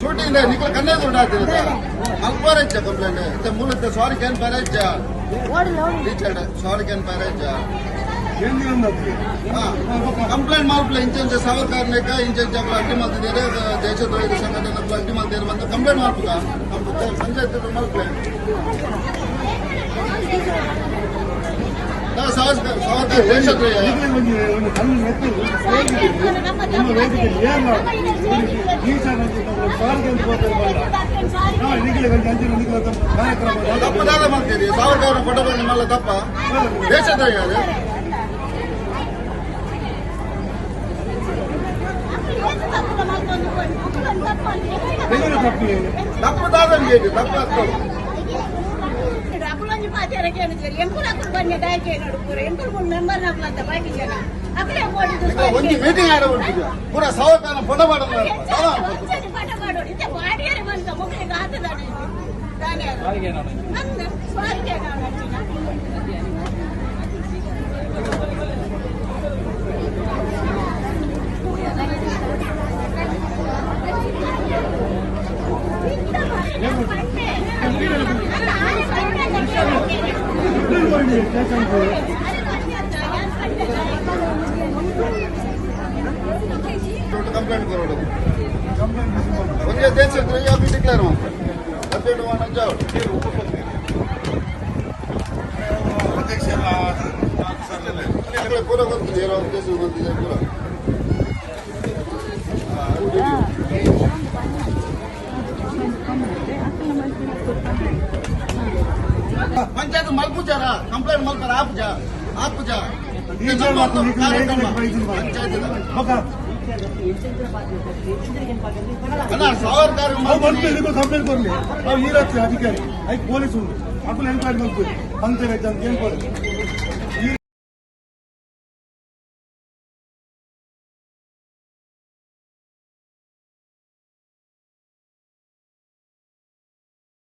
Shooting ನಿಕ್ಲ ಕನ್ನೇದು ಉಂಡಾತಿರತ್ತ ಮಲ್ಪೋರೆಚ್ಚ complaint ಇತ್ತೆ ಮೂಲತ್ತ ಸಾರಿ can ಪ್ಯಾರೇಜ್ teacher sorry can ಪ್ಯಾರೇಜ್. Complaint ಮಲ್ಪಲೆ, ಇಂಚ ಸಾವರ್ಕರ್ನೇಕ ಇಂಚ ಅಡ್ಡಿ ಮಲ್ತಿದ್ದಾರೆ, ದೇಶದ್ರೋಹಿ ಸಂಘಟನೆ ಅಡ್ಡಿ ಮಲ್ತಿದ್ದಾರೆ ಅಂತ ಕಂಪ್ಲೇಂಟ್ ಮಲ್ಪುಗ ಪಂಚಾಯತ್ ಮಲ್ಪಲೆ. ಸಾವರ್ಕರ್ ಸಾವರ್ಕರ್ ದೇಶದ್ರೋಹಿ. ತಪ್ಪು ದಾದ ಮಾಡ್ತೀರಿ? ಸಾವರ್ಕರ್ ಫೋಟೋ ನಿಮ್ಮೆಲ್ಲ ತಪ್ಪ? ದೇಶದ್ರೋಹಿ ಅದು. ತಪ್ಪು ದಾದ ತಪ್ಪು ಆಗ್ತದೆ. ಅಕುಲೊಂಜಿ ಪಾತೆರ ಕೇಳಿದ್ರಿ, ಎಂಕುಲು ಅಕುಲು ಬನ್ನಿ ದಾಯಕೆ ನೋಡು, ಎಂಕುಲು ಮೂರು ಮೆಂಬರ್ ನಕುಲಂತ ಬಾಕಿ ಜನ ಅಕುಲೇ ಓಡಿದ್ದು. ಒಂಜಿ ಮೀಟಿಂಗ್ ಆಡ ಉಂಟು, ಪೂರ ಸಾವರ್ಕರ್ ಫೋಟೋ ಮಾಡೋದು. ಒಂಚೂರು ಪಾಠ ಮಾಡೋಡು ಇತ್ತೆ ಬಾಡಿಯರೆ ಬಂತ ಮಕ್ಕಳಿಗೆ ಆತದಾನೆ ತಾನೇ ನನ್ನ ಸ್ವಾರಿಗೆ ನಾನು. ಕಂಪ್ಲೇಂಟ್ ಕೊರೋಡು. ಒಂದೇ ದೇಶದ್ರೋಹಿ ಅಭಿ ಡಿಕ್ಲೇರ್ ಮಾಡ್ತಾರೆ, 18 ವಾಣ ಜಾವ್. ಪೂರ ಗೊತ್ತಿದೆ, ಏನೋ ಉದ್ದೇಶ ಗೊತ್ತಿದೆ ಪೂರ. ಪಂಚಾಯತ್ ಮಲ್ಪುಜಾರ ಕಂಪ್ಲೇಂಟ್ ಮಲ್ಪರ ಆಪುಜ ಆಪುಜ ಪಂಚಾಯತ್ ಅಲ್ಲ ಸಾವರ್ಕರ್. ಕಂಪ್ಲೇಂಟ್ ಕೊರ್ಲಿ. ನಾವು ಈ ರಾತ್ರಿ ಅಧಿಕಾರಿ ಐಕ್ ಪೊಲೀಸ್ ಉಂಟು, ಅಕುಲು ಎನ್ಕ್ವೈರಿ ಮಲ್ಪು, ಪಂಚಾಯತ್ ಅಂತ ಏನ್ ಕೊಡಿ.